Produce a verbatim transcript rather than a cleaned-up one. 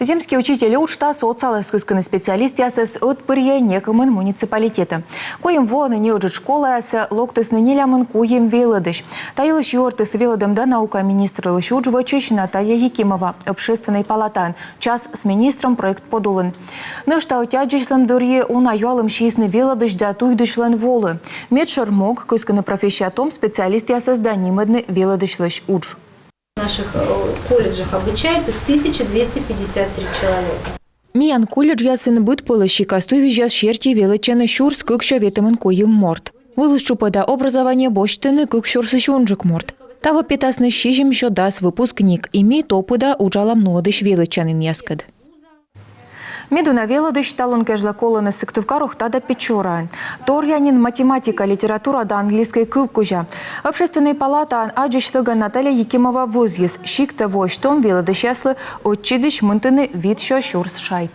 «Земский учитель» уджтас отсалас кыскыны специалистъясӧс ӧтпырйӧ некымын муниципалитетӧ. Куим воӧн неыджыд школаясӧ локтісны нелямын куим велӧдысь. Та йылысь юӧртіс велӧдӧм да наука министрлысь удж вӧчысь Наталья Якимова Общественнӧй палатаын час с министром проект подулын. Нӧшта ӧти аддзысьлӧм дырйи уна юалӧм сиисны велӧдысь да туйдысьлӧн волы. Медшӧр мог — кыскыны профессия том специалистъясӧс да нимӧдны велӧдысьлысь удж. В наших э, колледжах обучается тысяча двести пятьдесят три человека. Миян колледжъясын быд пӧлӧс сикас туйвизьяс серти велӧдчӧны сюрс кыксё ветымын куим морт. Вылыс тшупӧда образование босьтӧны кык сюрсысь унджык морт. Таво петасны сизимсё дас выпускник, и ми топыда уджалам нуӧдысь велӧдчанінъяскӧд. Медуна велӧдысь талун кежлӧ колӧны Сыктывкар, Ухта да Печораын. Торъя нин математика, литература да английскӧй кыв кузя. Общественнӧй палатаын аддзысьлігӧн Наталья Якимова вӧзйис: сиктӧ воысь том велӧдысьяслы ӧтчыдысь мынтыны витсё сюрс шайт.